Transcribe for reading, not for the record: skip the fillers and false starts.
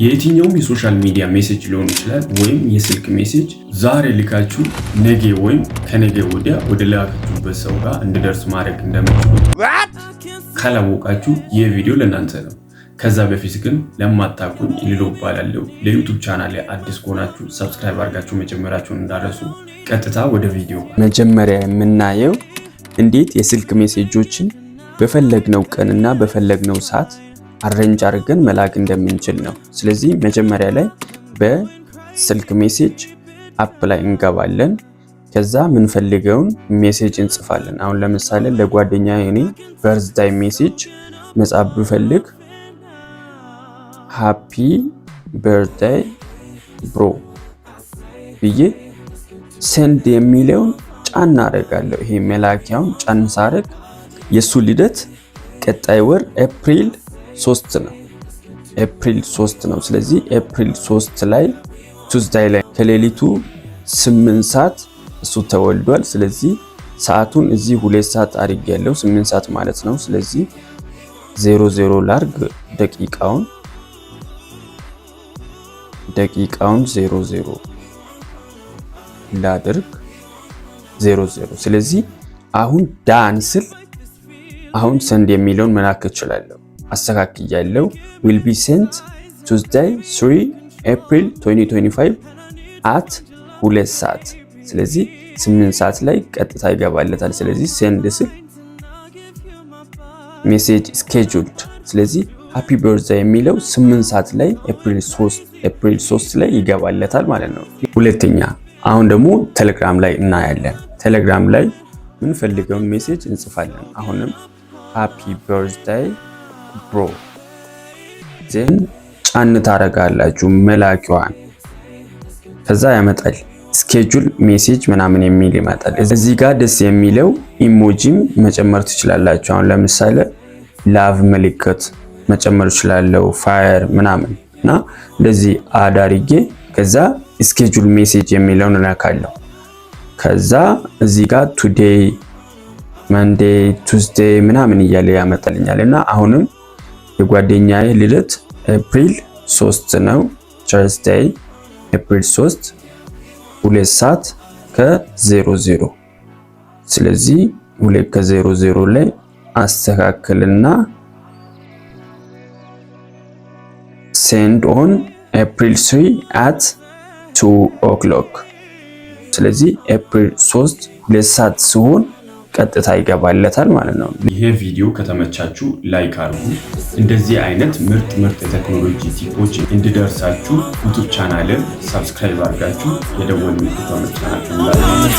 የየትኛውም የ social media message ሊሆን ይችላል ወይም የስልክ message ዛሬ ልካችሁ ነገ ወይም ከነገ ወዲያ ወደ ላካችሁበት ሰው ጋር እንዲደርስ ማድረግ እንደምትችሉ ካላወቃችሁ ይህ ቪዲዮ ለእናንተ ነው። ከዛ በፊት ግን ለማታውቁኝ ሊሎ እባላለሁ። ለ YouTube channel አዲስ ከሆናችሁ subscribe አድርጋችሁ መጀመራችሁን እንዳትረሱ። ቀጥታ ወደ ቪዲዮ። መጀመሪያ የምናየው እንዴት የስልክ message ኦችን በፈለግነው ቀንና በፈለግነው ሰዓት arrange አድርገን መላክ እንደምንችል ነው። ስለዚህ መጀመሪያ ላይ በስልክ message app ላይ እንገባለን። ከዛ የምንፈልገውን message እንጽፋለን። አሁን ለምሳሌ ለጓደኛዬ እኔ birthday message መጻፍ ብፈልግ "Happy birthday bro" ብዬ send የሚለውን ጫን አደርጋለሁ። ይሄ መላኪያውን ጫን ሳደርግ የእሱ ልደት ቀጣይ ወር ኤፕሪል 3 ነው። ኤፕሪል 3 ነው። ስለዚህ ኤፕሪል 3 ላይ Tuesday ላይ ከሌሊቱ 8 ሰዓት እሱ ተወልዷል። ስለዚህ ሰዓቱን እዚህ 2 ሰዓት አድርጌያለሁ፣ 8 ሰዓት ማለት ነው። ስለዚህ 00 ላርግ፣ ደቂቃውን 00 ላድርግ፣ 00። ስለዚህ አሁን done ስል አሁን send የሚለውን መላክ እችላለሁ። አስተካክያለሁ። Will be sent Tuesday 3 ኤፕሪል 2025 at 2 ሰዓት። ስለዚህ 8 ሰዓት ላይ ቀጥታ ይገባለታል። ስለዚህ send ስል message scheduled። ስለዚህ "happy birthday" የሚለው 8 ሰዓት ላይ ኤፕሪል 3 ላይ ይገባለታል ማለት ነው። ሁለተኛ አሁን ደግሞ ቴሌግራም ላይ እናያለን። ቴሌግራም ላይ የምንፈልገውን message እንጽፋለን። አሁንም "Happy birthday bro" then ጫን ታረጋላችሁ መላኪዋን። ከዛ ያመጣል schedule message ምናምን የሚል ይመጣል። እዚህ ጋር ደስ የሚለው emoji ም መጨመር ትችላላችሁ። አሁን ለምሳሌ love ምልክት መጨመር እችላለሁ፣ fire ምናምን እና እንደዚህ add አድርጌ ከዛ schedule message የሚለውን እነካለሁ። ከዛ እዚህ ጋር today፣ Monday፣ Tuesday ምናምን እያለ ያመጣልኛል እና አሁንም የጓደኛዬ ልደት ኤፕሪል 3 ነው። Thursday ኤፕሪል 3 2 ሰዓት ከ00። ስለዚህ 2:00 ላይ አስተካክልና send on April 3 at 2 o'clock። ስለዚህ ኤፕሪል 3 2 ሰዓት ሲሆን ቀጥታ ይገባለታል ማለት ነው። ይሄ ቪዲዮ ከተመቻችሁ like አድርጉ። እንደዚህ አይነት ምርጥ ምርጥ የቴክኖሎጂ tip ኦች እንዲደርሳችሁ YouTube channel ን subscribe አድርጋችሁ የደወል ምልክቷን መጫናችሁ እንዳትረሱ።